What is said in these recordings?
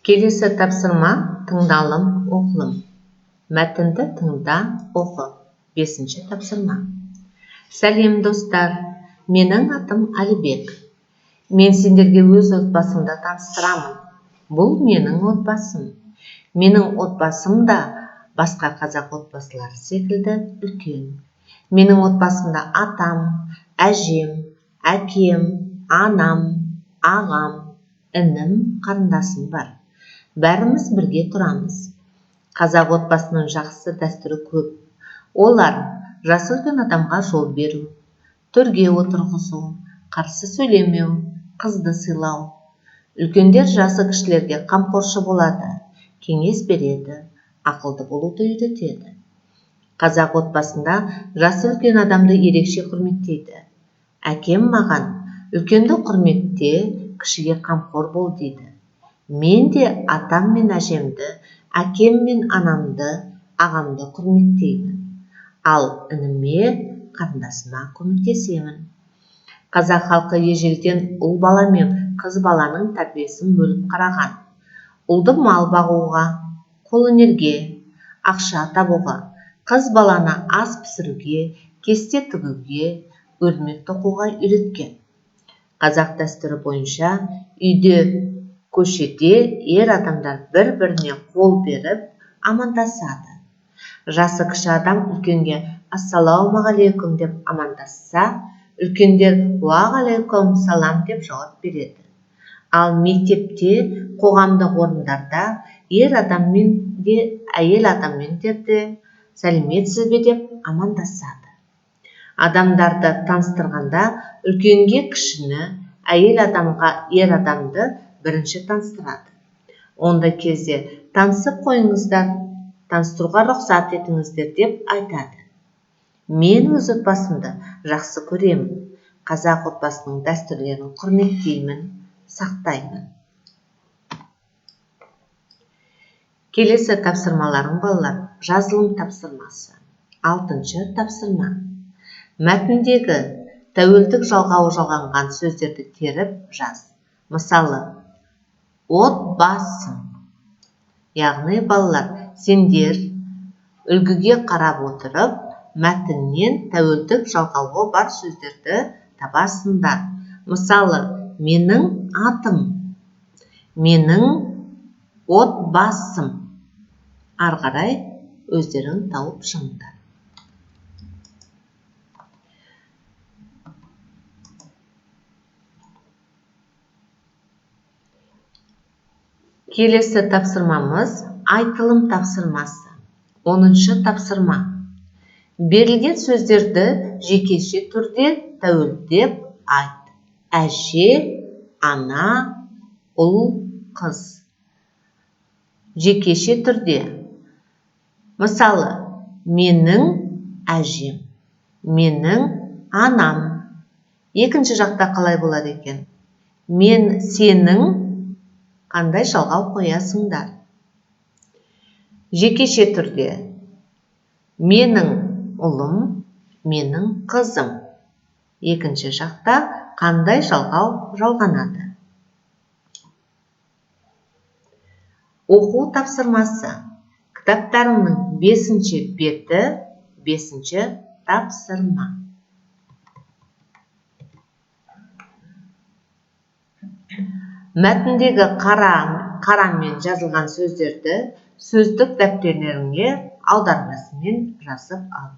Келесі тапсырма тыңдалым, оқылым. Мәтінді тыңда, оқы. Бесінші тапсырма. Сәлем, достар. Менің атым Әлібек. Мен сендерге өз отбасымды таныстырамын. Бұл менің отбасым. Менің отбасым да басқа қазақ отбасылары секілді үлкен. Менің отбасымда атам, әжем, әкем, анам, ағам, інім, қарындасым бар. Бәріміз бірге тұрамыз. Қазақ отбасының жақсы дәстүрі көп. Олар: жасы үлкен адамға жол беру, төрге отырғызу, қарсы сөйлемеу, қызды сыйлау. Үлкендер жасы кішілерге қамқоршы болады, кеңес береді, ақылды болуды үйретеді. Қазақ отбасында жасы үлкен адамды ерекше құрметтейді. Әкем маған: «Үлкенді құрметте, кішіге қамқор бол», – дейді. Мен де атам мен әжемді, әкем мен анамды, ағамды құрметтеймін. Ал ініме, қарындасыма көмектесемін. Қазақ халқы ежелден ұл бала мен қыз баланың тәрбиесін бөліп қараған. Ұлды мал бағуға, қолөнерге, ақша табуға, қыз баланы ас пісіруге, кесте тігуге, өрмек тоқуға үйреткен. Қазақ дәстүрі бойынша үйде, көшеде ер адамдар бір-біріне қол беріп амандасады. Жасы кіші адам үлкенге «Ассалаумағалейкум» деп амандасса, үлкендер «Уағалейкум салам» деп жауап береді. Ал мектепте, қоғамдық орындарда ер адаммен де, әйел адаммен де «Сәлеметсіз бе» деп амандасады. Адамдарды таныстырғанда үлкенге кішіні, әйел адамға ер адамды бірінші таныстырады. Ондай кезде «Танысып қойыңыздар», «Таныстыруға рұқсат етіңіздер» деп айтады. Мен өз отбасымды жақсы көремін. Қазақ отбасының дәстүрлерін құрметтеймін, сақтаймын. Келесі тапсырмаларың, балалар, жазылым тапсырмасы. Алтыншы тапсырма. Мәтіндегі тәуелдік жалғауы жалғанған сөздерді теріп жаз. Мысалы, отбасым. Яғни, балалар, сендер үлгіге қарап отырып, мәтіннен тәуелдік жалғауы бар сөздерді табасыңдар. Мысалы, менің атым, менің отбасым. Ары қарай өздерің тауып шығыңдар. Келесі тапсырмамыз айтылым тапсырмасы. 10-шы тапсырма. Берілген сөздерді жекеше түрде тәуелдеп айт. Әже, ана, ұл, қыз. Жекеше түрде. Мысалы, менің әжем, менің анам. Екінші жақта қалай болады екен? Мен, сенің, қандай жалғау қоясыңдар? Жекеше түрде. Менің ұлым, менің қызым. Екінші жақта қандай жалғау жалғанады? Оқу тапсырмасы. Кітаптарыңның бесінші беті, бесінші тапсырма. Мәтіндегі қарамен жазылған сөздерді сөздік дәптерлеріңе аудармасымен жазып ал.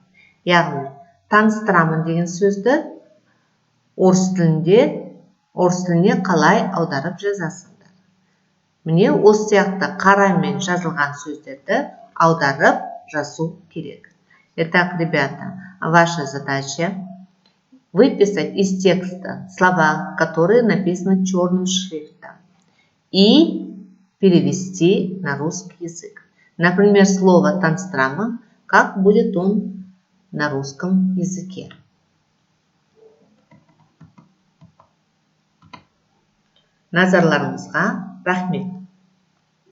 Яғни, таныстырамын деген сөзді орыс тіліне қалай аударып жазасыңдар? Міне, осы сияқты қарамен жазылған сөздерді аударып жазу керек. Итак, ребята, ваша задача выписать из текста слова, которые написаны черным шрифтом, и перевести на русский язык. Например, слово «таныстырамын», как будет он на русском языке? Назарларыңызға рахмет.